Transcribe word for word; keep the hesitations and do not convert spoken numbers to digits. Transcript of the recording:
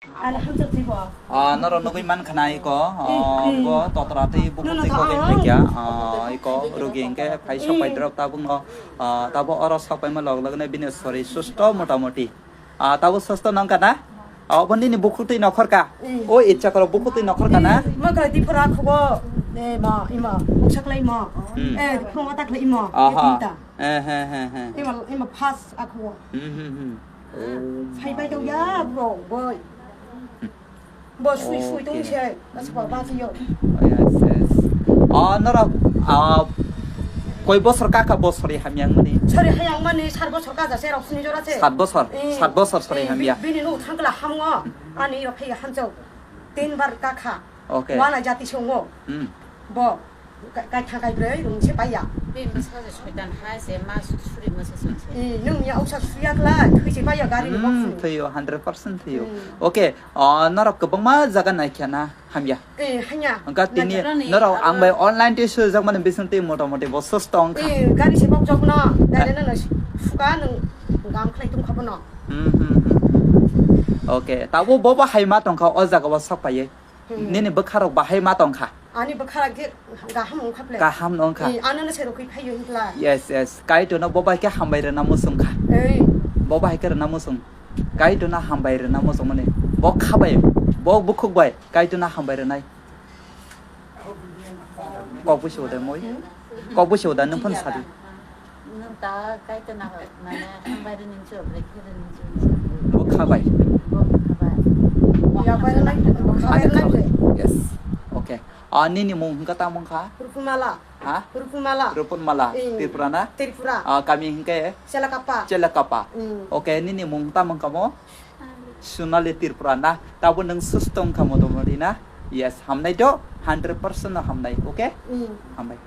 Alhamdulillah. Ah, norok nugwi man khna iko, ah, bo totra tei bukhuk tei kok wng phaikya, ah, iko rugi hwnkhe phai sok pai drop tabuk no, ah, tabo oro sok paima log log no bini sori susto motamoti. Ah, tabo susto nong kana? Ah, obo nini bukhuk tei nokhor ka? O itsa koro bukhuk tei nokhor kana? Ma kala di pura khubo, eh, ma, ima, uksa khlai ma. Hmm. Eh, phungo ta khlai ma. Aha. Eh, he, he, he. Ima, ima phas akhubo. Hmm, hmm, hmm. Oh. Sai bai tong ya, bro, boy. Bo sui sui tong se, asba ba tiyo. Oh, yes, yes. Oh, norok, ah, koi bosor kaka bosori hamyang mani? Sori hayang mani, sar bosor kaja se, rok sini jora se. Sat bosor, eh, sat bosor sori eh, hamya. Bi-, bini no thangkla hamngo, ani rok phai hamjao. Tin bar kakha. Okay. Wana jati songo. Hmm. Bo. Ka-, kaitha kaibroi rung se paiya. Bini bwsajwk soitan hai se ma su-, suri masa sung se. Eh, nung ya uksa suya kla, thwi se paiya gari ni box ni. Thwiyo, hundred percent thwiyo. Hmm. Okay, ah, norok kwbangma jaga naikha na hamya. Eh, hanya. Hwnkha tini norok ang bai online tei swijak mani bising tei motamoti bo sus tong kha. Eh, gari se bok jok no, gari no no suka nung gam khlai tung kha bono. Hmm, hmm, hmm, hmm. Okay, tabo bo bo hai ma tong kha o jaga o sok paiye. Hmm. Nini bwkha rok bahai ma tong kha? Ani bwkha rok khe gaham wng kha ple. Gaham wng kha. Eh, ano no se rokwi phaiyo hinkla. Yes, yes. Kaitorno bo bai khe hambai rwna muchung kha. Ei. Bo bai khe rwna muchung. Kaitorno hambai rwna muchung mani. Bo kha bai, bo bukhuk bai Kaitorno hambai rwnai. Kok busi uda moi. Hmm? Kok busi uda nung phun sadi. Nwng ta Kaitorno mane hambai rwni chwng, rwkhe rwni chwng. Bo khabai. Bo khabai. Ya bai lai, bo khabai lai. Yes. Okay. Ah, nini mung hwnkha tamo wngkha? Rupunmala. Ha? Rupunmala. Rupunmala. Eh. Tripura na? Tripura. Ah, kami hwnkhe? Chelakapa. Chelakapa. Mm. Okay, nini mung tamo wngkha mo? Sonali Tripura na? Tabo nwng susto wngkha motamoti na? Yes, hamnai do, hundred percent no hamnai, okay? Mm. Hambai.